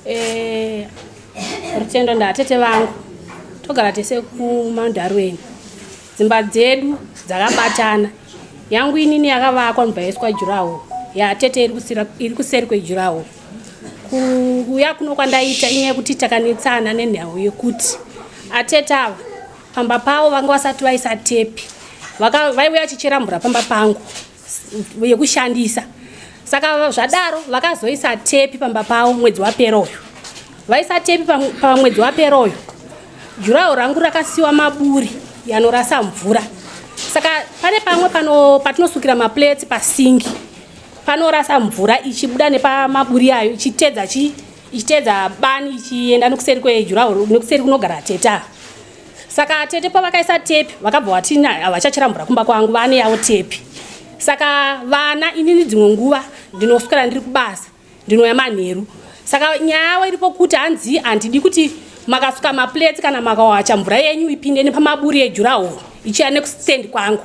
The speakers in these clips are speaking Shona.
Eh, Rutendo ndatete vangu togara tese kumandarweni dzimba dzedu dzakabatana yangu inini yakavakwa ndobva yaiswa juraho yatete iri kuseri kwejuraho kuuya kuno kwandaita inyaya yekuti takanetsana nenhau yekuti atete ava pamba pavo vanga vasati vaisa tepi vaiuya vachichera mvura pamba pangu yekushandisa saka zvadaro vakazoisa tepi pamba pavo mwedzi wapera uyu vaisa tepi pamwedzi wapera uyu juraho rangu rakasiwa maburi yanorasa mvura saka pane pamwe pano patinosukira maplates pasingi panorasa mvura ichibuda nepamaburi ayo ichitedza chi ichitedza bani ichienda nekuseri kwejuraho nekuseri kunogara teta saka tete pavakaisa tepi vakabva vati havachachera mvura kumba kwangu vane yavo tepi saka vana inini dzimwe nguva ndinoswera ndiri kubasa ndinouya manheru saka nyaya yavo iripo kuti hanzi handidi kuti makasuka maplates kana makawacha mvura yenyu ipinde nepamaburi ejurahoro ichiya nekustand kwangu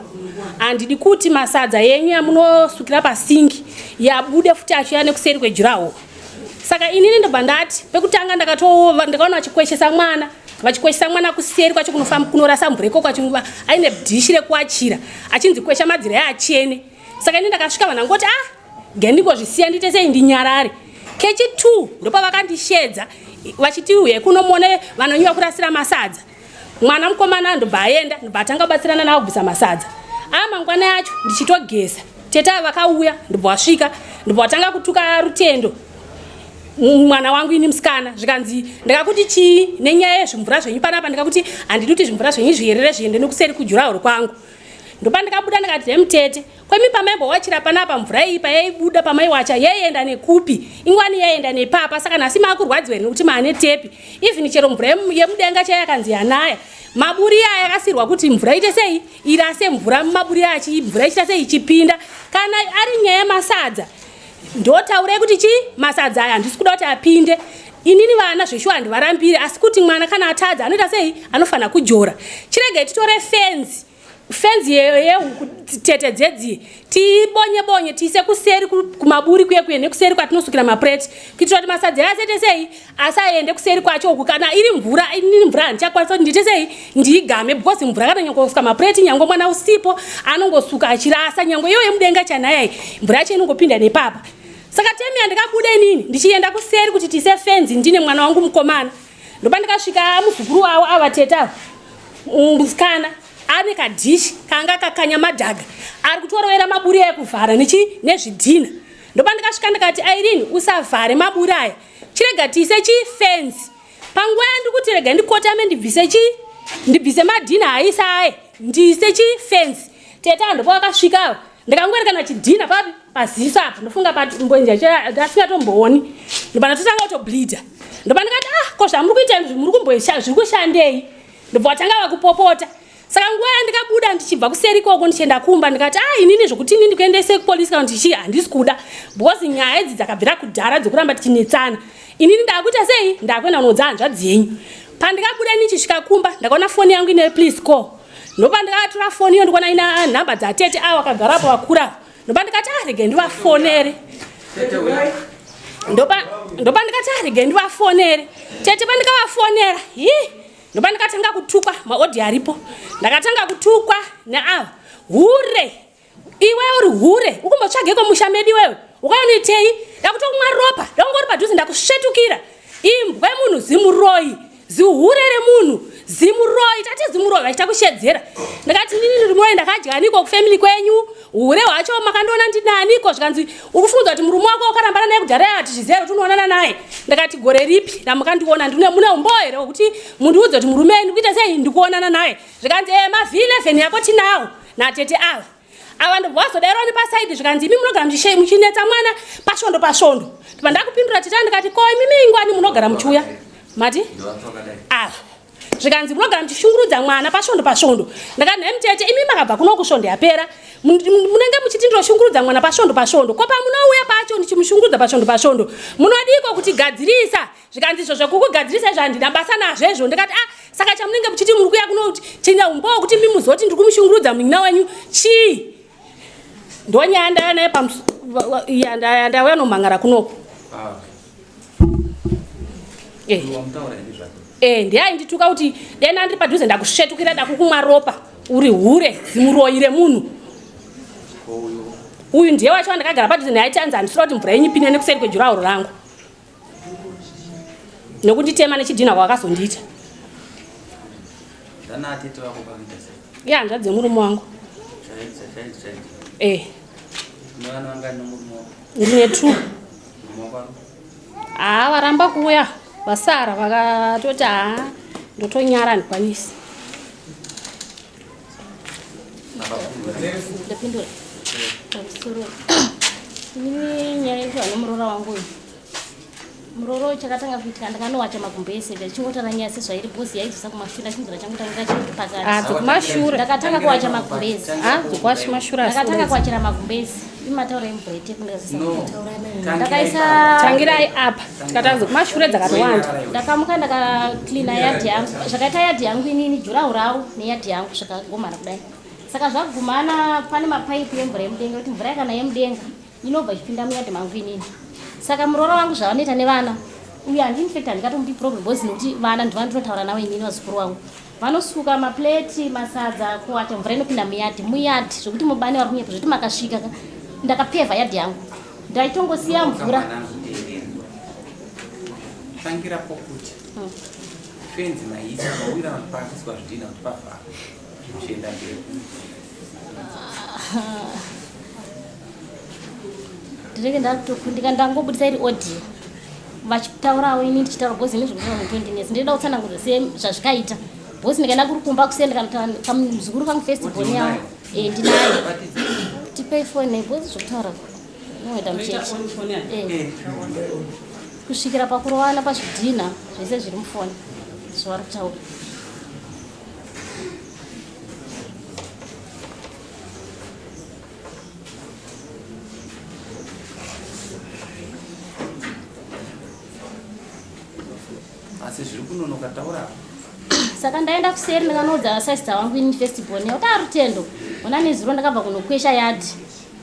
handidi kuti masadza yenyu yamunosukira pasingi yabude futi achiya nekuseri kwejurahoro saka inini ndobva ndati pekutanga ndakaona vachikweshesa mwana vachikweshesa mwana kuseri kwacho kunofamba kunorasa mvura ikoko achinguva aine dhishi rekuwachira achinzi kwesha madzira yaachene saka ini ndakasvika vanhu angoti ah gendingozvisiya ndiite sei ndinyarare kechi two ndopavakandishedza vachiti uye kuno muone vanonyuwa kurasira masadza mwana mukomana ndobva aenda ndobva atanga kubatsirana navo kubvisa masadza a ah, mangwana yacho ndichitogeza tete ava vakauya ndobva wasvika ndobva watanga kutuka rutendo mwana wangu ini musikana zvikanzi ndikakuti chii nenyaya yezvimvura zvenyu panapa ndikakuti handidi kuti zvimvura zvenyu zviyerere zviende nekuseri kujurahoro kwangu ndopandikabuda ndikati hemutete kwemi pamaimbowachira panapa mvura iyi payaibuda pamaiwacha yaienda nekupi ingwani yaienda nepapa saka nhasi maakurwadziwa nekuti maane tepi even chero mvura yemudenga chaiyo yakanzi yanaya maburi aya akasirwa kuti mvura ite sei irase mvura mumaburi aya mvura ichita sei ichipinda kana ari nyaya yemasadza ndotaurai kuti chii masadza aya handisi kuda kuti apinde inini vana zveshuwa handivarambire asi kuti mwana kana atadza anoita sei anofanira kujora chiregai titore fenzi fenzi yehuku tete dzedziye tibonye bonye tiise kuseri kumaburi kuye kuye nekuseri kwatinosukira mapureti kuitira kuti masadza aya asaite sei asaende kuseri kwacho uku kana iri mvura inini mvura handichakwanisa kuti ndiite sei ndiigame because mvura kana nyangosuka mapureti nyange mwana usipo anongosuka achirasa nyange iyo yemudenga chanayai mvura yacho inongopinda nepapa saka temi yandikabuda inini ndichienda kuseri kuti tiise fenzi ndine mwana wangu mukomana ndopandikasvika muzukuru wavo ava tete ava musikana ane kadhishi kanga kakanya madhaga ari kutorovera maburi aya kuvhara nechi nezvidhina ndopandikasvika ndikati Irene usavhare maburi aya chirega tiise chi fence panguva yandiri kuti rega ndikotame ndibvise chi ndibvise madhina aisa aye ndiise chi fence tete ava ndopavakasvika ava ndikangoerekana chidhina papi paziso apa ndofunga patingoenja asingatombooni ndobva ndatotanga kutobleeda ndobva ndikati ah ko zvamuri kuita izvi muri kumboisha zviri kushandei ndobva vatanga vakupopota saka nguva yandikabuda ndichibva kuseri ikoko ndichienda kumba ndikati ah inini zvokuti ini ndikuendese kupolisi kana kuti chii handisi kuda because nyaya idzi dzakabvira kudhara dzekuramba tichinetsana inini ndakuita sei ndakuenda kunoudza hanzvadzi yenyu pandikabuda ini ndichisvika kumba ndakaona foni yangu ine please call ndopandikatora foni iyo ndikuona ina nhamba dzatete avo vakagarapo vakura ndopandikati ah regai ndivafonere ndopandikati ah regai ndivafonere tete pandikavafonera hii ndopandikatanga kutukwa maodhi aripo ndakatanga kutukwa neava hure iwe uri hure ukumbotsvageko musha medu iwewe ukaonitei ndakutokumwa ropa ndakungori padhuze ndakusvetukira imbwa yemunhu zimuroyi zihure remunhu zimuroyi tati zimuroyi vachita kushedzera ndakati nini ndiri muroyi ndakadya aniko kufamily kwenyu hure hwacho makandiona ndinaniko zvikanzi uri kufunga kuti murume wako wakarambana naye kudhara ati zviziva kuti unoonana naye ndakati gore ripi ramukandiona ndine mune umbowo here wekuti mundiudze kuti murume ndikuita sei ndikuonana naye zvikanzi e mavhi 11 yako tinawo natete ava ava ndobva vazodairwa nepasaidi zvikanzi imi munogara muchinetsa mwana pasvondo pasvondo ndibva ndakupindura tete ndikati ko imimi ingwani munogara muchiuya mati ava zvikanzi munogara muchishungurudza mwana pasvondo pasvondo ndakati nhai mutete imi makabva kuno kusvondo yapera munenge muchiti ndinoshungurudza mwana pasvondo pasvondo ko pamunouya pacho ndichimushungurudza pasvondo pasvondo munodiko kutigadzirisa zvikanzi izvo zvekukugadzirisa izvo handina basa nazvo izvo ndikati ah saka chamunenge muchiti muri kuya kuno chine umbowo kuti mi muzoti ndiri kumushungurudza munyina wenyu chii ndonyaya ndaya naye ndauya nomhangara kunoku ah. Eh. Eh, ndiye aindituka kuti dena ndiri padhuze ndakusvetukira dakukumwa ropa uri hure zimuroyi remunhu. Uyu ndiye wacho wandakagara padhuze naye aiti anzi handisira kuti mvura yenyu ipinde nekuseri kwejurahoro rangu. Nekunditema nechidhinha kwakazondiita. Ihanzvadzi yemurume wangu. Eh. Ndine two. Haa varamba kuuya vasara vakatoti haa ndotonyara handikwanisi. Ndapindura. Pamusoro. Inini nyaya yekuva nemuroora wangu uyu. Muroora chakatanga kuitika ndakanowacha magumbeze ndichingotaura nyaya sezvairi bhozi yaidzosa kumashure achinzira changu tanga chiri pakati. Ah, dzekumashure. Ndakatanga kuwacha magumbeze. Ah, dzekuwacha mashure. Ndakatanga kuwachira magumbeze. Imataura emvura itekundaisa. Ndakaisa tangirai apa. Tikataura dzekumashure dzakatowanda. Ndakamuka ndakaklina yadhi yangu. Zvakaita yadhi yangu inini jurahu ravo neyadhi yangu zvakagumana kudai. Saka zvagumana pane mapaipi emvura yemudenga kuti mvura kana yemudenga inobva ichipinda muyadhi mangu inini. Saka muroora wangu zvavanoita nevana uyu handi infact handingatomupi problem because nekuti vana ndivo vandinotaura navo inini vazukuru vangu. Vanosuka mapleti, masadza, kuwacha mvura inopinda muyadhi, muyadhi zvekuti mubani vari kunyepa zvekuti makasvika ka ndakapevha yadhi yangu. Ndaitongosiya mvura. Tangira pokuti fenzi maisa mawira vanhu paakiswa zvidhina kuti pavharwe zvichienda mberi. Ndinenge ndakutokundika ndangobudisa iri audio vachitaurawo ini ndichitaura because ini zvekutaura zvotondinetsa ndinoda kutsanangurira se zvazvikaita because ndikaenda kuri kumba kuseni kamuzukuru kangu first born yavo eh, ndinayo tipei fone because zvekutaura unoenda muchechi eh. kusvikira pakurovana pazvidhinha zvese zviri mufoni zvavari kutaura. Asi zviri kunonoka taura. Saka ndaenda kuseri ndikanoudza sister wangu ini first born yauti arutendo ona nezuro ndakabva kunokwesha yadhi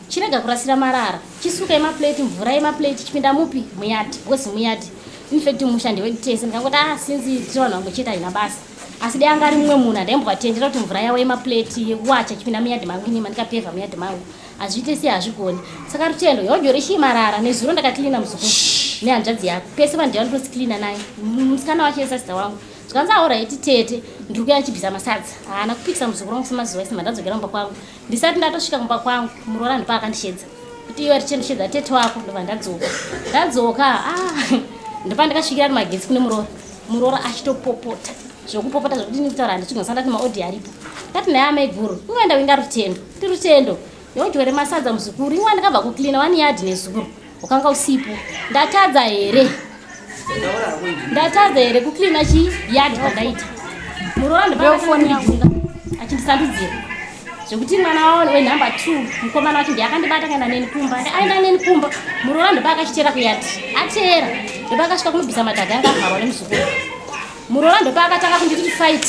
chirega kurasira marara chisuka yemaplate mvura yemaplate chipinda mupi muyadhi because muyadhi infact musha ndewedu tese ndikangoti ah since tiri vanhu vamwe chete haina basa asi dai anga ari mumwe munhu handaimbowatendera kuti mvura yavo yemaplate yekuwacha chipinda muyadhi mangu inima ndikapevha muyadhi mangu hazviite sei hazvigoni saka rutendo yojo rechii marara nezuro ndakaklina muzukuru nehanzvadzi yako pese vanhu ndinotoklina naye musikana wacho yesasita wangu zvikanzi aoraiti tete ndiri kuya ndichibvisa masadza haana kupikisa muzukuru wangu semazuva ese mandadzokera kumba kwangu ndisati ndatosvika kumba kwangu muroora ndipo akandishedza kuti iwe richendishedza tete wako ndobva ndadzoka ndadzoka ah, ndopa ndikasvikira ari magetsi kune muroora muroora achitopopota zvokupopota zvekuti ndikutaura handichingosa ndati maodhi aripo ndati naye amaiguru inga ndawinga rutendo ndi rutendo yodyore masadza muzukuru inga ndakabva kucleana one yard nezukuru wakanga usipo ndatadza here ndatadza here kucleana chi yard pandaita muroora ndopakafoni achindisandudzira zvekuti mwana wavo wenumber 2 mukomana wacho ndiye akandibata kaenda neni kumba aenda neni kumba muroora ndopaakachiteera kuyadhi ateera ndopaakasvika kunobvisa madhaga anga avharwa nemuzukuru muroora ndopaakatanga kunditi fight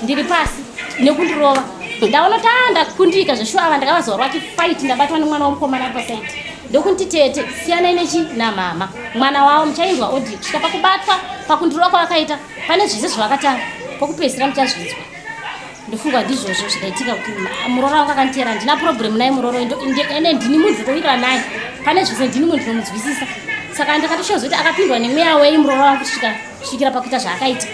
ndiri pasi nekundirova ndaona kuti ah ndakundika zveshuwa ava ndakavazwa rwati fight ndabatwa nemwana womukomana ari pasaidi ndokuti tete siyanai nechi namama mwana wavo muchainzwa audio kusvika pakubatwa pakundirova kwavakaita pane zvese zvavakatanga pokupedzisira muchazvinzwa ndofunga ndizvozvo zvikaitika kuti muroora wangu akanditeera handina problem naye muroora ene ndini munhu ndotowirira naye pane zvese ndini munhu ndinomunzwisisa saka ndakatoshoza kuti akapindwa nemweya wei muroora wangu kusvika kusvikira pakuita zvaakaita.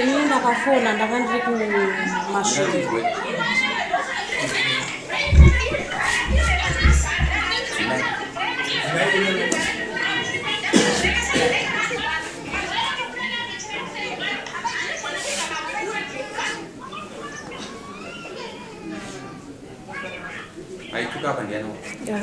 Ini ndakafona ndanga ndiri kumasvingo. Aituka apa ndiani? Yeah.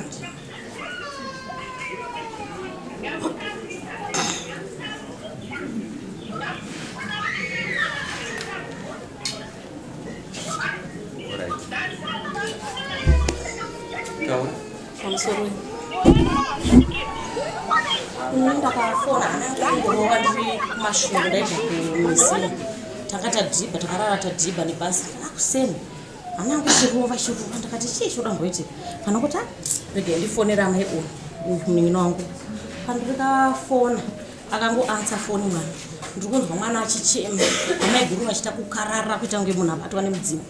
Alright. Taura. Pamusoro ini ndakafona anangorova ndiri kumasvingo ndaibva kumesina tanga tadhibha takarara tadhibha nebhasi akuseni hana yangu ichirova ichirova ndakati chii chinoda kumboitika kana kuti ah, regai ndifonera amai uyu uyu munin'ina wangu pandikafona akangoansa foni mwana ndiri kunzwa mwana achichema amaiguru vachiita kukarara kuita kunge munhu abatwa nemudzimu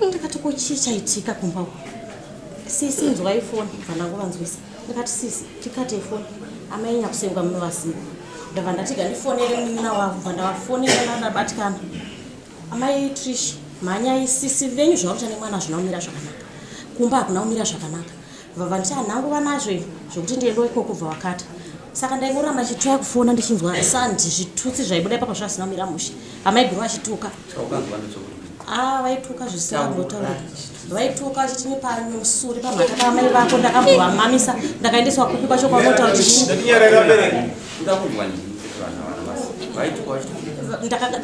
ndikati ko chii chaitika kumba uku sisi nzwai foni bva ndangovanzwisa ndikati sisi tikate foni amai nyakusengwa munovaziva ndabva ndati gandifonere munin'ina wavo bva ndavafonera ndabatikana Amai Trish, mhanyai sisi venyu zvauri nemwana hazvina kumira zvakanaka. Kumba hakuna kumira zvakanaka. Vabva nditi handina nguva nazvo ini zvekuti ndiendewo ikoko kubva wakata. Saka ndaingoramba ndichitry kufona ndichinzwa sandi zvitutsi zvaibuda ipapo zvasina kumira mushe. Amaiguru vachituka. Chaukanzwa ndechekuti Ah, vaituka zvisina kumbotaurika. Vaituka vachiti nepanyusuri pamhata paamai vako ndakambovamamisa ndakaendeswa kupi kwacho kwaunotaura kuti kuda kunzwa ndini chete vanhu havana basa. Vaituka vachiti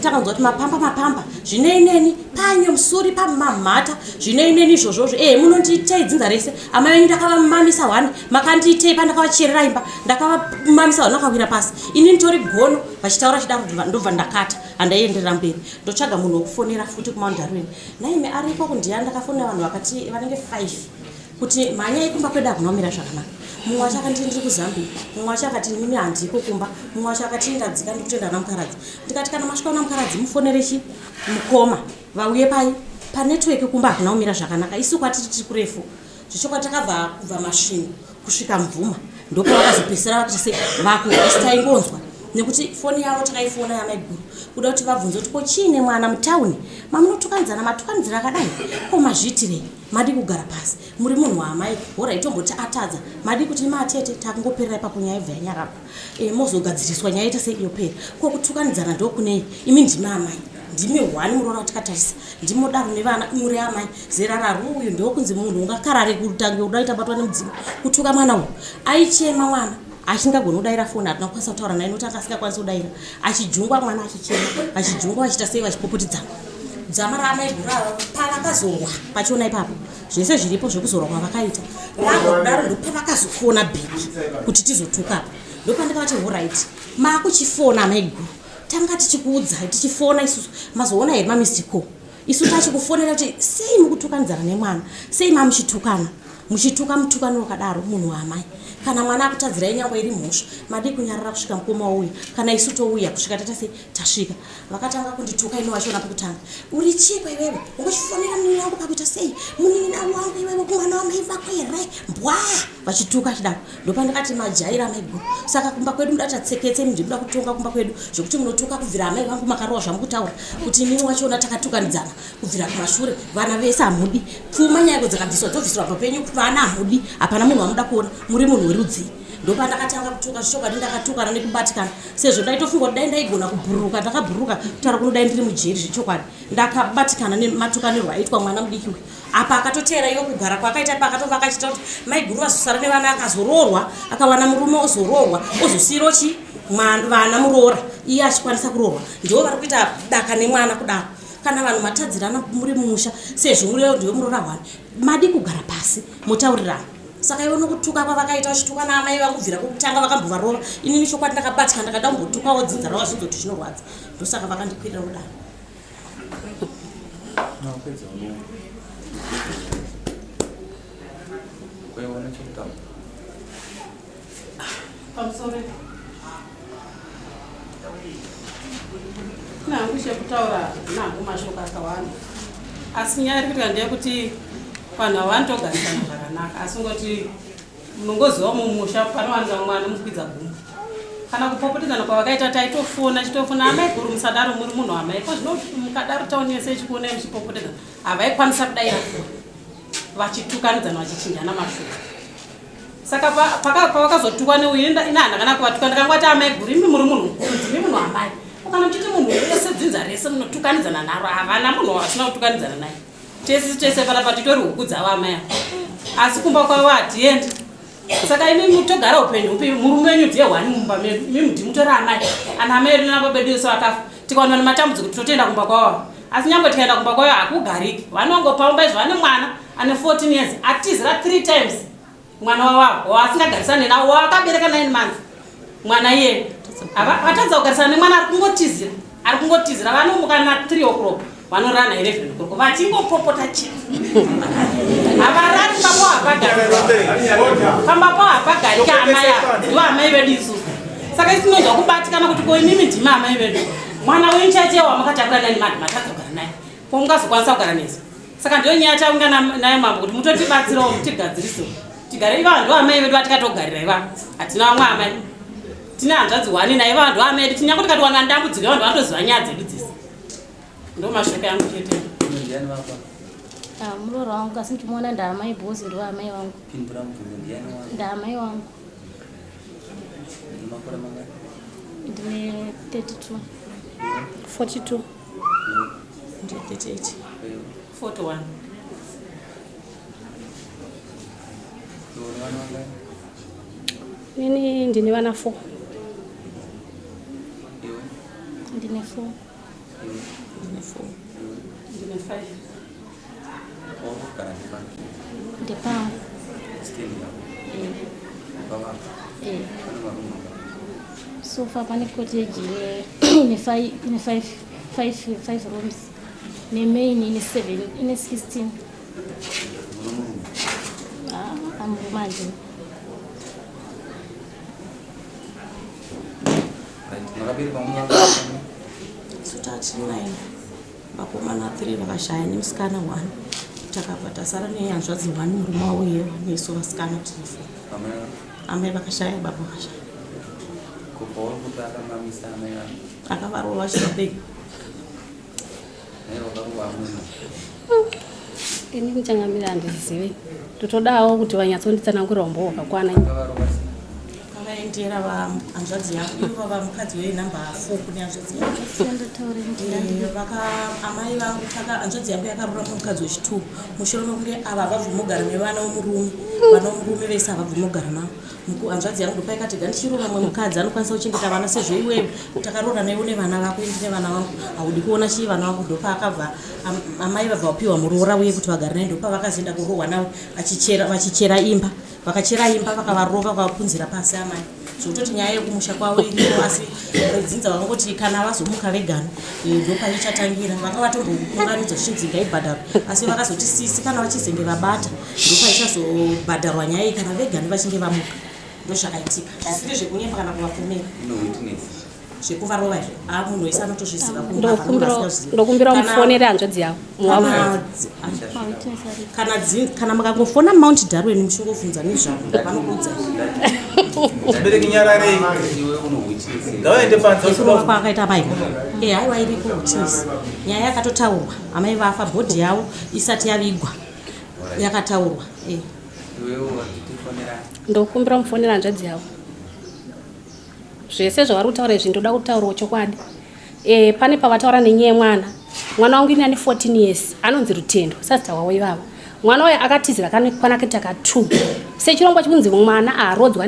takanzwa kuti mapamba mapamba zvinei neni panyo musuri pamamhata zvinei neni izvozvozvo ee munondiitei dzinza rese amai venyu ndakavamamisa hwani makandiitei pandakavacherera imba ndakavamamisa hwani vakawira pasi ini nditori gono vachitaura chidaro ndobva ndakata handaienderera mberi ndotsvaga munhu wekufonera futi kumaundarweni naime ariko kundiya ndakafonera vanhu vakati vanenge five kuti mhanyai kumba kwedu hakuna kumira zvakanaka mumwe wacho akanditi ndiri kuzambia mumwe wacho akati nini handiko kumba mumwe wacho akati ndadzika ndikutoenda ana mukaradzi ndikati kana masvika una mukaradzi mufonere chi mukoma vauye pai panetwork kumba hakuna kumira zvakanaka isu kwatiri tiri kurefu zvichokwadi takabva kubva masvingo kusvika mvuma ndopavakazopedzisira vakuita se vaku isi taingonzwa nekuti foni yavo takaifona yamaiguru kuda kuti vabvunze kuti ko chiine mwana mutauni mamunotukanidzana matukanidzira akadai ko mazviitirei Madii kugara pasi muri munhu waamai horai tomboti atadza madii kuti imaatete takungoperera ipapo nyaya ibva yanyararwa e, mozogadziriswa nyaya ita sei yopera ko kutukanidzana ndokunei imi ndimi amai ndimi hwani muroora watikatarisa ndimodaro nevana muri amai zera raro uyu ndokunzi munhu ungakarare kutange kuda kuita batwa nemudzimu kutuka mwana uyu aichema mwana achingagoni kudaira foni hatina kukwanisa kutaura naye nokuti anga asingakwanisi kudaira achijungwa mwana achichema vachijungwa vachiita sei vachipopotidzana dzama raamaiguru ava pavakazorwa pachiona ipapo zvese zviripo zvekuzorwa kwavakaita vagwa kudaro ndopavakazofona bhiki kuti tizotuka apa ndopandikavati horit maakuchifona amaiguru tanga tichikuudzai tichifona isusu mazoona here mamissed call isu tachikufonera kuti sei mukutukanidzana nemwana sei mamuchitukana muchituka mutukano wakadaro munhu waamai kana mwana akutadzirai nyangwe iri mhosva madii kunyarara kusvika mukoma wauya kana isu touya kusvika taita sei tasvika vakatanga kundituka ini wachona pekutanga uri chiiko iwewe ungochifonera munin'ina wangu pakuita sei munin'ina wangu iwewe kumwana wamai vako here mbwa vachituka chidaro ndopandakati majaira amaiguru saka kumba kwedu muda tatseketse imi ndinoda kutonga kumba kwedu zvekuti munotuka kubvira amai vangu makarova zvamukutaura kuti inini wachona takatukanidzana kubvira kumashure vana vese hamudi pfuma nyaya dzakabviswa dzobviswa pa penyu vana hamudi hapana munhu wamuda kuona muri munhu werudzii ndopandakatanga kutuka zvichokwadi ndakatukana nekubatikana sezvo ndaitofunga kuti dai ndaigona kubhururuka ndakabhururuka kutaura kunodai ndiri mujeri zvechokwadi ndakabatikana nematukanirwo aitwa mwana mudiki uyu apa akatoteera iwe kugara kwaakaita pa akatova akachiita kuti maiguru vazosara nevana akazoroorwa akawana murume ozoroorwa ozosiiro chi vana muroora iye achikwanisa kuroorwa ndivo vari kuita daka nemwana kudaro kana vanhu matadzirana muri mumusha sezvo muri ndiwe muroora hwani madi kugara pasi motaurirana saka iwe nokutuka kwavakaita vachituka naamai vangu kubvira kwekutanga vakambovarova inini chokwadi ndakabatika ndakada kumbotukawo dzinza ravo zvinzoti zvinorwadza ndosaka vakandikwirira kudaro Pamusoro nangu chekutaura nangu mashoko akawanda. Asi nyaya iri kuitika ndeyekuti vanhu ava vanotogarisana zvakanaka, asi ngoti munongoziva mumusha panowanika mwana mukwidza gumbo kana kupopotedzana kwavakaita taitofona chitofona amai guru musadaro muri munhu amai ko zvino mukadaro tauni yese ichikuonai muchipopotedzana havaikwanisa kudaira foni vachitukanidzana vachichinjana mashoko saka pavakazotukwa neuyu ina hana kana kuvatuka ndakangwati amai guru imi muri munhu mukuru ndimi munhu amai kana muchiti munhu wese dzinza rese munotukanidzana naro havana munhu wasina kutukanidzana naye tese tese panapa titori huku dzavo amai ava asi kumba kwavo hatiendi saka imi mutogara upenyu upi murume wenyu ndiye hwani mumba medu imi mudi mutori amai ana amai edu nababa edu yese vakafa tikawana nematambudziko tinotoenda kumba kwavo asi nyangwe tikaenda kumba kwavo hakugariki vanongopaumba izvo vane mwana ane 14 years atizira 3 times mwana wawavo waasingagarisane nawo waakabereka 9 months mwana iyeye vatadza kugarisana nemwana ari kungotizira ari kungotizira vanomuka na 3 o'clock vanorara na 11 o'clock vachingopopota chete havarari pambo hapagariki pamba po hapagariki amai ava ndivo amai vedu isusu saka isi tinonzwa kubatikana kuti ko imimi ndimi amai vedu mwana wenyu chaiye wamakatakura 9 months matadza kugara naye ko mungazokwanisa kugara nesu saka ndiyo nyaya taunga nayo mambo kuti mutotibatsirawo mutigadzirisewo tigare ivava ndo amai vedu vatikatogarira ivava hatina vamwe amai tine hanzvadzi hwani naye ivava ndo amai edu tinyange tikatowana dambudziko ivanhu vanotoziva nyaya dzedu dzese ndo mashoko yangu chete ah, muroora wangu asi ndichimuona ndaamai bhozi ndo amai wangu ndaamai wangu ndine 32 42 Ndine 38. 41. Nini ndine vana 4. Ndine 4. Ndine 4. Ndine 5. Ndepangu. Eh. So far pane cottage ine 5 5 rooms nemain ine 7 ine 16. Ah, amurume handina. Isu tati 9 vakomana 3 vakashaya nemusikana 1 takabva tasara nehanzvadzi 1 murume wavo iye nesu vasikana tiri 4 amai vakashaya baba vakashaya akavarova chirobeki Ini muchangamire handizivi ndotodawo kuti vanyatsonditsanangurira umbowo hwakakwana. Vakaendera hanzvadzi yangu ivo vava mukadzi wenumber 4 kune hanzvadzi yangu. Vaka amai vangu taka hanzvadzi yangu yakarora mukadzi wechi2 mushure mekunge ava havabvumi kugara nevana vomurume vana vomurume vese havabvumi kugara navo hanzvadzi yangu ndopaikati gandichirora mumwe mukadzi anokwanisa kuchengeta vana sezvo iwewe takaroora newe une vana vako ini ndine vana vangu haudi kuona chii vana vangu ndopaakabva amai vabva vapiwa muroora uye kuti vagare naye ndopavakazoenda kurohwa navo vachichera imba vakachera imba vakavarova vakavapunzira pasi amai zvekutoti nyaya yekumusha kwavo iriko asi dzinza vakangoti kana vazomuka vegano eh, ndopaichatangira vanga vatombounganidzwa zvichinzi ngaibhadharwa asi vakazoti sisi kana vachizenge vabata ndopaichazobhadharwa nyaya iyi kana vegani vachinge vamuka ndozvakaitika zvisiri zvekunyepa kana kuvapomera zvekuvarova izvo a munhu wese anotozviziva ndokumbira mufonere hanzvadzi yavo kana kana mukangofona mount darwin muchingobvunza nezvavo vanokuudzai Vabereki nyararei. Ngavaende panze yekurova kwaakaita amai e haiwa iriko witness nyaya yakatotaurwa amai vafa bhodhi yavo isati yavigwa yakataurwa e Ndokumbira mufonere hanzvadzi yavo zvese zvavari kutaura izvi ndoda kutaurawo chokwadi e, pane pavataura nenyaya yemwana mwana wangu ini ane 14 years anonzi Rutendo sazita wavo ivava mwana uyo akatizira kwanakita ka 2 sechirongwa chikunzi mwana arodzwa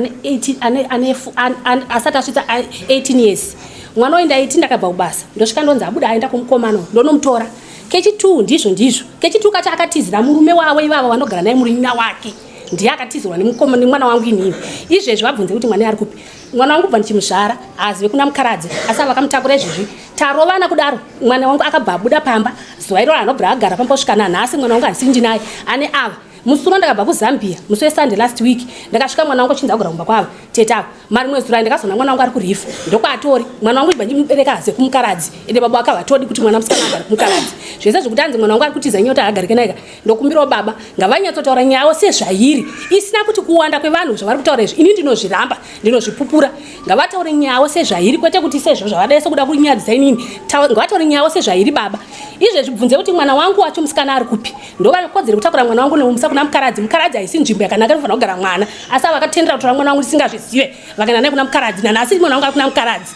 asati asvitsa 18 years mwana uyu ndaiti ndakabva kubasa ndosvika ndonzi abuda aenda kumukomana ndonomutora kechi 2 ndizvo ndizvo kechi 2 kacho akatizira murume wavo ivava vanogara naye murin'ina wake ndiye akatizirwa nemukoma nemwana wangu inini izvezvi vabvunze kuti mwana ari kupi mwana wangu kubva ndichimuzvara haazive kuna mukaradzi asi avakamutakura izvezvi tarovana kudaro mwana wangu akabva abuda pamba zuva iroro anobva agara pamba kusvika nanhasi mwana wangu handisiri ndinaye ane ava musi uno ndakabva kuzambia musi wesunday last week ndakasvika mwana wangu achinzi agara kumba kwavo Tete ava marimwe zuro ndakazoona mwana wangu ari kurifa ndokwatori mwana wangu ibva ndimubereka haze kumukaradzi ende baba wake havatodi kuti mwana musikana agare kumukaradzi zvese zvekuti anzi mwana wangu ari kutiza nyota haagarike naika ndokumbirawo baba ngavanyatsotaura nyaya yavo sezvairi isina kuti kuwanda kwevanhu zvavari kutaura izvi ini ndinozviramba ndinozvipupura ngavataure nyaya yavo sezvairi kwete kuti sezvo zvavadai sekuda kunyadzisa inini ngavataure nyaya yavo sezvairi baba izvezvi bvunze kuti mwana wangu wacho musikana ari kupi ndovanokodzero kutakura mwana wangu neumusa kuna mukaradzi mukaradzi haisi nzvimbo yakanaka inofanira kugara mwana asi ava vakatendera kutora mwana wangu ndisingazvizive vakaenda naye kuna mukaradzi nanhasi mwana wangu ari kuna mukaradzi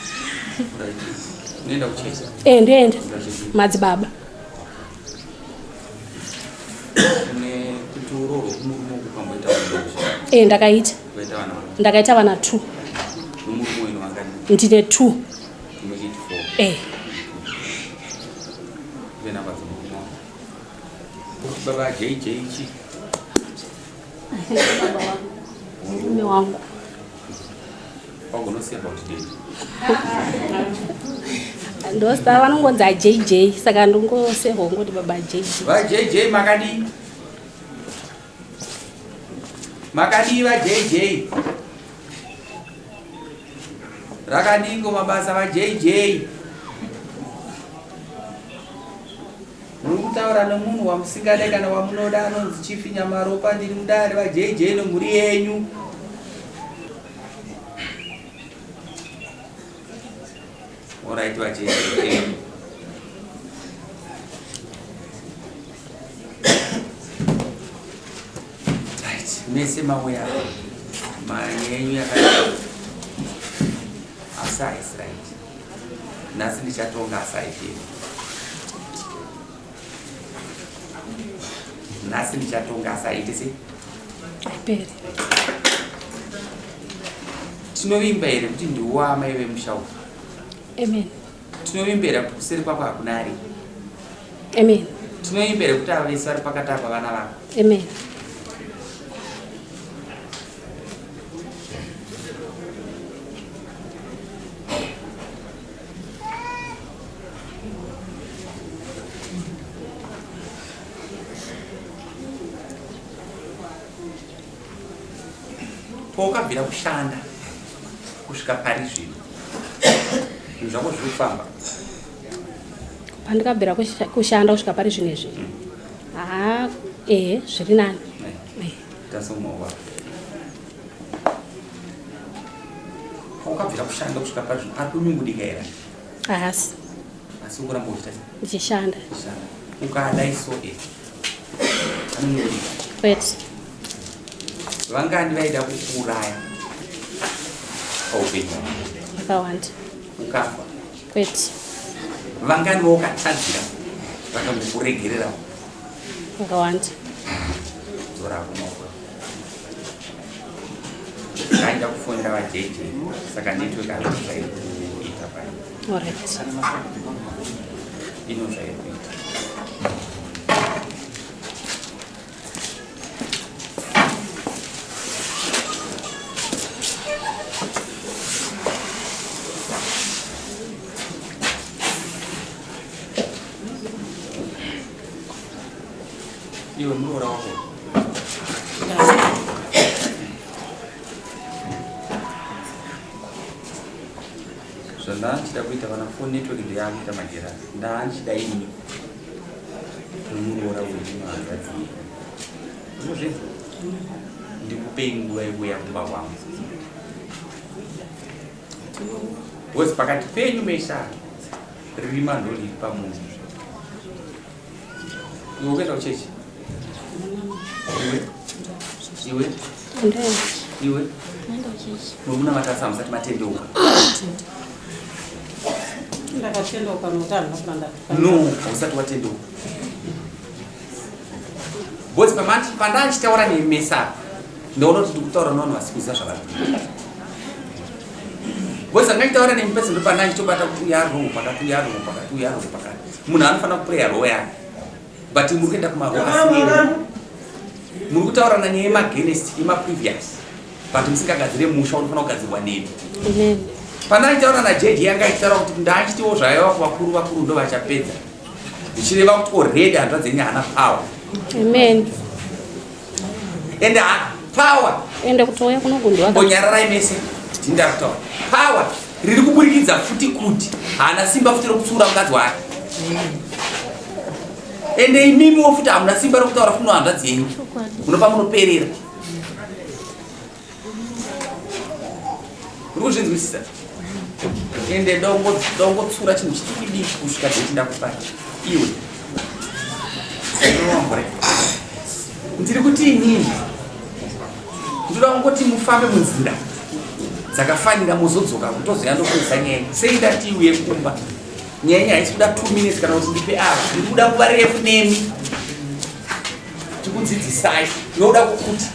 e ndoenda madzibaba e ndakaita ndakaita vana two ndine two e Baba JJ chi. Baba wangu. Murume wangu. Wagonosiya about date. Ndosta vanongonzi JJ saka ndongosehwa ngoti baba JJ. Va JJ makadii? Makadii va JJ? Rakadingo mabasa va JJ? Muri kutaura nomunhu wamusingade kana wamunoda anonzi Chief Nyamaropa ndiri mudare vaJJ nemhuri yenyu. Alright vaJJ. Right, mese mauya mari yenyu yakadai asi haisi right. Nhasi ndichatonga asi haiperi. Nhasi ndichatonga asi haite sei? Haiperi. Tinovimba here kuti ndiwo amai vemusha uyu? Amen. Tinovimba here kuti kuseri kwako hakuna ari? Amen. Tinovimba here kuti ava vese vari pakati apa vana vako? Amen. Paukabvira kushanda kusvika pari zvino zvinhu zvako zviri kufamba? Pandikabvira kushanda kusvika pari zvino izvi haa ehe zviri nani. Tasomowa. Paukabvira kushanda kusvika pari zvino ari kunyungudika here? Haasi. Asi ukuramba uchiita sei? Ndichishanda. Uchishanda. Ukadai so e. Anonyungudika. Kwete. Vangani vaida kukuuraya paupenyu hwako? Vakawanda. Ukafa. Kwete. Vangani vaukatadzira vakangokuregererawo? Vakawanda. Dzora maoko. Ndaida kufonera vaJJ saka network hazvo zvairi kuita pano. Alright. Ino zvairi kuita. Iwe muroora wako. Zvandanchida kuita vana phone network ndoyakuita majera. Ndanchida ini. Muroora wenyu hanzvadzi. Unozvinzwa? Ndikupei nguva yekuuya kumba kwangu. Because pakati penyu mesha rima ndoriri pamunhu. Iwe ukuenda kuchechi? Iwe? Iwe? Iwe? Muri kunamata asi hamusati matendeuka. Ndakatendeuka nokuti handina kuranda. No, hausati watendeuka. Because pandandichitaura nemesa ndaona kuti ndikutaura nevanhu vasi kuziva zvavari kuita. Because anga ndichitaura nemi pese ndopandandichitobata kuti uya roho pakati uya roho pakati uya roho pakati. Munhu anofanira kupreya roho yake. But muri kuenda kumaroho asiri. Muri kutaura nanyaya yemagenest yemaprevious but musingagadzire musha unofanira kugadzirwa nemi. Amen. Pandaichitaura naJJ yanga ichitaura kuti ndachitiwo zvaiva kuvakuru vakuru ndovachapedza. Zvichireva kuti already hanzvadzi yenyu haana power. Amen. And power Ende kutouya kunogundwa. Mbonyararai mese ndinda kutaura. Power riri kuburikidza futi kuti haana simba futi rokutsiura mukadzi wake. Ende imimiwo futi hamuna simba rokutaura futi nohanzvadzi yenyu. Munopa munoperera. Uri kuzvinzwisisa? Ende dongotsura chinhu chidiki diki kusvika deti ndakupai. Iwe. Ndiri kuti inini ndoda kungoti mufambe munzira dzakafanira mozodzoka kutozoya ndokuudza nyaya sei ndati uye kumba nyaya yenyu haisi kuda 2 minutes kana kuti ndipe ava ndiri kuda nguva refu nemi tikudzidzisai ndinoda kukuti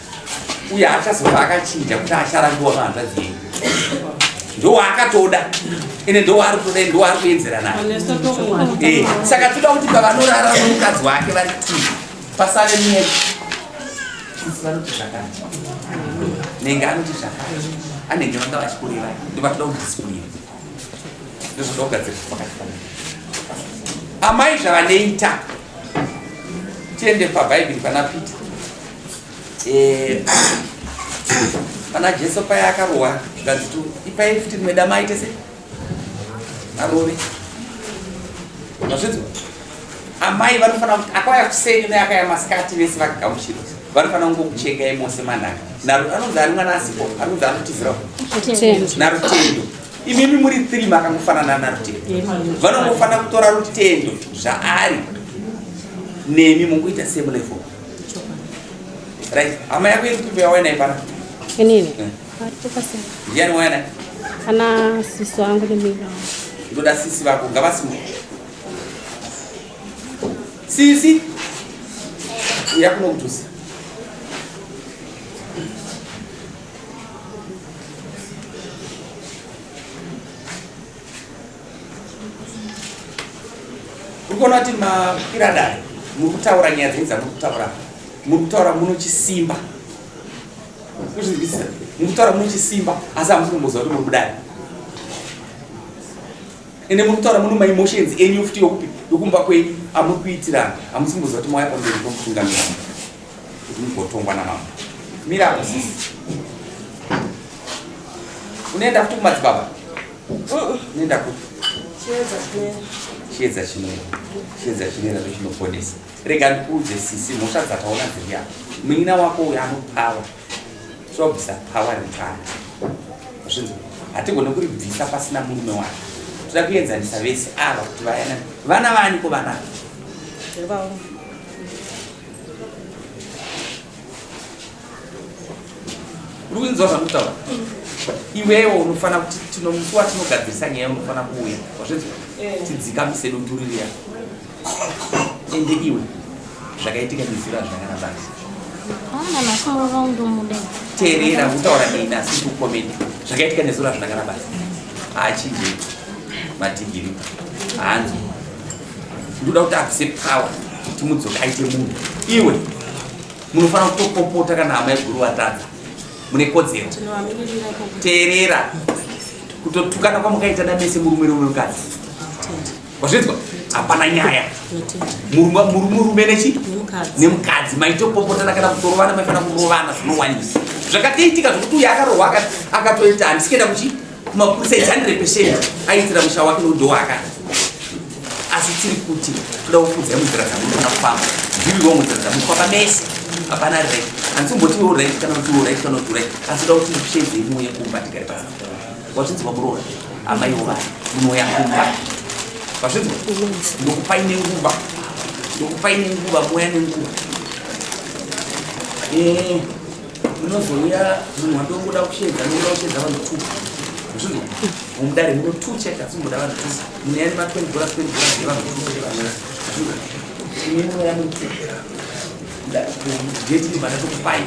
uye achazofa akachinja kuti acharambiwa mahanzvadzi yenyu ndowaakatoda ende ndowaari kutoda ende ndowaari kuenzera naye eh, saka toda kuti pavanorara nomukadzi wake vari two pasave mie vanoti zvakati nenge anoti zvakati anenge vanga vachikurevai ndovatoda kudisipurira ndozvoda kugadzirisa pakati pano amai zvavanoita tiende pabhaibheri pana peter eh, pana jesu paya akarohwa zvikanzi tu ipai futi rimwe dama aite se arove mazvinzwa amai vanofanira kuti akauya kuseni neakauya masikati vese vakagamuchirwa vanofanira kungokuchengai mose manhaka anonzi ari mwana asipo anonzi anotizirawo narutendo imimi muri three makangofanana narutendo vanongofanira kutora rutendo zvaari nemi mungoita same level right hama yako iri kupi yawaya naye pana inini eh. Ndiani waya naye ana sisi wangu nemina ndoda sisi vako ngavasimuke sisi uya kuno kutusi Uri kuona kuti makwira dare muri kutaura nyaya dzenyu dzamuri kutaura muri kutaura muno chisimba kuzvinzwisisa muri kutaura muno chisimba asi hamusi kumboziva kuti muri kudare ende muri kutaura muno maemotions enyu futi yokupi yokumba kwenyu amuri kuitirana hamusi kumboziva kuti mauya pamberi pomutungamiri kuti mugotongwa namambo mira apo sisi unoenda futi kumadzibaba unoenda kupi chiedza chinoera chiedza chinoera ndochinoponesa rega ndikuudze sisi mhosva dzataona dziri apa munin'ina wako uyo anopawa tobvisa pawa ripari zvinzi hatigone kuribvisa pasina murume wake toda kuenzanisa vese ava kuti vayanani vana vaaniko vana ava uri kunzwa zvandikutaura iwewo unofanira kuti tino musi watinogadzirisa nyaya unofanira kuuya wazvinzwa eh. tidzikamise dutu ririya ende iwe zvakaitika nezuro hazvina basa teerera kutaura neni asi ndikukomenda zvakaitika nezuro hazvina kana basa haachinje madhigiri haanzwi ndoda kuti abvise power timudzoke aite munhu iwe munofanira kutopopota kana hama yeguru vatadza mune kodzero teerera kutotukana kwamukaita namese murume nomukadzi wazvinzwa hapana nyaya murume nechi nemukadzi maitopopotana kana kutorovana maifanira kurovana zvinowanisa zvakatoitika zvekuti uyo akarohwa akatoita handisi kuenda kuchi kumapurisa it's 100 percent aiitira musha wake nokuti ndowaakati asi tiri kuti toda kukudzai munzira dzamunofanira kufamba ndiriwo munzira dzamunofamba mese hapana ari right handisi kumboti iwe right kana kuti iwe right kana kuti right asi toda kuti mushedzei muuye kumba tigare pasi wazvinzwa muroora amaiwo vana munouya kumba wazvinzwa ndokupai nenguva ndokupai nenguva mouya nenguva eh, munozouya munhu wandongoda kushedza nongoda kushedza vanhu two zvinzwa mudare muno two chete asi munoda vanhu two munouya nema 20 dollars 20 dollars yevanhu two chete vanouya zvinzwa imi munouya muri two date ndobva ndatokupai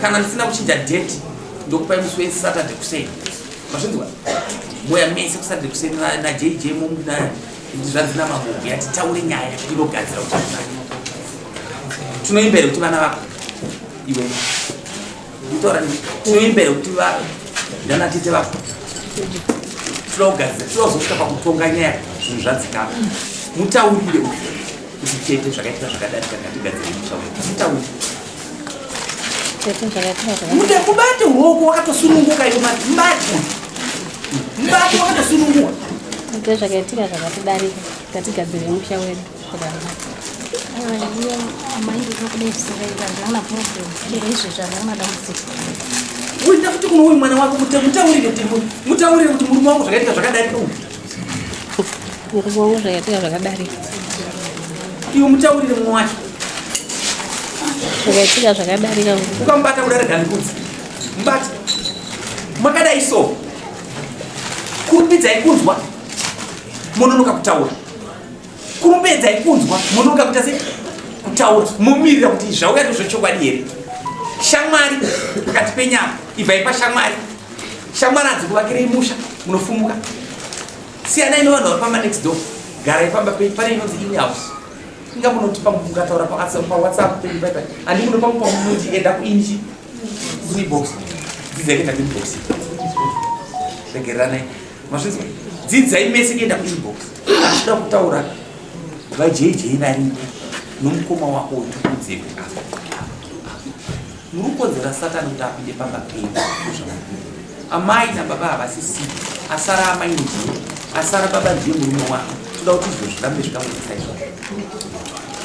kana ndisina kuchinja date ndokupai musi wesaturday kuseni mazvinzwa moya mese kusaturday kuseni najj mumna zvanzi namambo yatitaure nyaya inogadzira kuti tinoimba here kuti vana vako iwe kutaura tinoimba here kuti ndana tete vako toda kugadzira toda kuzosvika pakutonga nyaya zvinhu zvadzikama mutaurire kuti tete zvakaitika zvakadarika ngatigadzire musha wedu mutaurire Mute mubate ruoko wakatosununguka iwe mati mubate mubate wakatosununguka. Tete zvakaitika zvakatidarika ngatigadzire musha wedu zvakanaka. Aiwa iye amai ndinokuda zvisingaita handina problem chero izvezvi handina dambudziko. Uyu ndafuti kuno uyu mwana wako mute mutaurire kuti mutaurire kuti murume wangu zvakaitika zvakadarika uyu. Murume wangu zvakaitika zvakadarika. Iwe mutaurire mumwe wacho. Zvakaitika zvakadarika. Ukamubata kudarika ndikudzi. Mubate. Makadai so. Kurumbidzai kunzwa. Mononoka kutaura. Kurumbidzai kunzwa. Mononoka kuita sei? Kutaura. Momirira kuti zvauya ndozvechokwadi here? Shamwari pakati penyama. Ibvai pashamwari. Shamwari hadzikuvakirei musha. Munofumuka. Siyanai nevanhu vari pama next door. Garai pamba penyu. Pane inonzi in house. Inga munoti mukataura pawhatsapp penyu paipai. Handi munopa munoti enda kuinchi. Kuinbox. Dzidzai kuenda kuinbox. Regereranai. Mazvinzwa? Dzidzai mese kuenda kuinbox. Achida kutaura vaJJ varimo nomukoma wako uyu tikudzekwe apa. Muri kukonzera Satani kuti apinde pamba penyu. Amai nababa havasisiri. Asara amai ndiye. Asara baba ndiye murume wako. Toda kuti izvo zvirambe zvikangoita saizvozvo.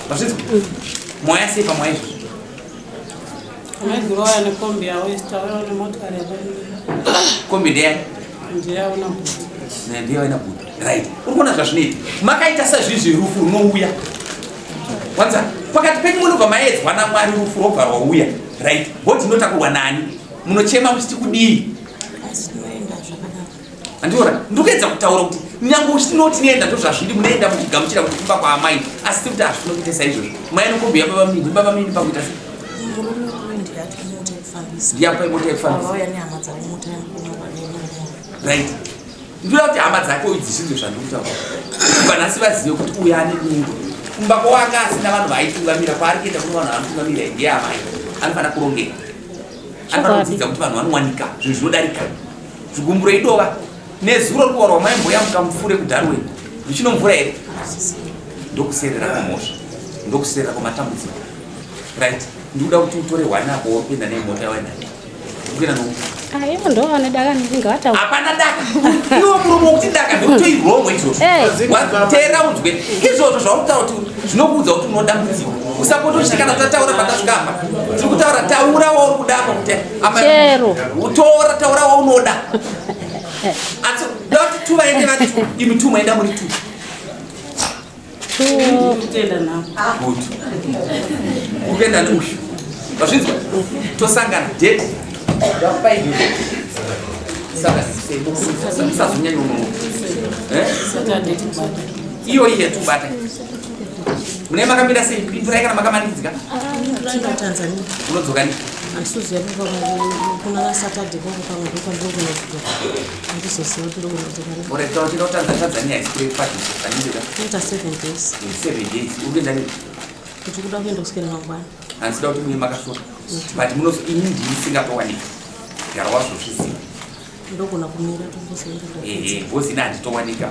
Mazvinzwa? Mwaya sei pamwaya izvozvo? Amaiguru vauya nekombi yavo isu tauyawo nemotikari yavo. Kombi ndeyani? Ndeyavo nabhuti. Ndeyavo nabhuti. Right. Uri kuona zvazvinoita? Makaita sazvizvi rufu runouya. Wanza pakati penyu munobva maedzwa naMwari rufu rwobva rwauya. Right. Bhodhi inotakurwa nani? Munochema muchiti kudii? Andiona ndikuedza kutaura kuti nyange uchinoti nenda ndozvazviri munoenda muchigamuchira kuti kumba kwaamai asi tiri kuti hazvina kuita saizvozvo mai anokombi yababa mini baba mini pakuita sei ndiyapai mota yekufambisa right ndinoda kuti hama dzake idzi zvinzwe zvandikutaura kubva nhasi vazive kuti uyu ane nungo kumba kwawanga asina vanhu vaaitungamira kwaari kuenda kune vanhu vanotungamira ndiye amai anofanira kurongeka anofanira kudzidza kuti vanhu vanowanika zvinhu zvinodarika Zvigumburo idova nezuro ruwa rwamaimboyamuka mupfuure kuDarwin ruchinomvura here? Ndokuserera kwemhosva, ndokuserera kwematambudziko. Right, ndikuda kuti utore hwana apo uri kuenda nemota yawainayo. Ukuenda noupi? Aiwa ndo vane daka ndingavataura. Hapana daka. Iwo muromo wokuti daka ndokutoiromwe izvozvo. Teera unzwe. Izvozvo zvauri kutaura kuti zvinokuudza kuti unodambudziko. Usapota uchiti kana tataura patasvika apa. Tiri kutaura taura wauri kuda apa kuti apa. Chero. Tora taura waunoda. Asi doti tu vaende vari tu imi tu maenda muri tu. Kutenda navo. Good. Ukuenda neuyu. Vazvinzwa? Tosangana date. Ndakupai date. Saka musazonyanya unono. Eh? Saturday tibata. Iyo iye tubata. Mune makamira sei? Pindurai kana makamanikidzika. Tinoda Tanzania. Unodzoka ni? Handisizoziva kuna Saturday kwangu pamwe ndokwandogonodzoka. Handizoziva kuti ndogonodzoka. Ore taura chida kutanza Tanzania haisi kure padhuze. Tanzania. Kuita 7 days. 7 days. Uri kuenda ni? Kuti kuda kuenda kuswera mangwana. Handisida kuti muye makashota. But munozo ini ndini singatowanika. Gara wazvozviziva. Ndogona kumira tombozoenda. Ehe, boss ina handitowanika.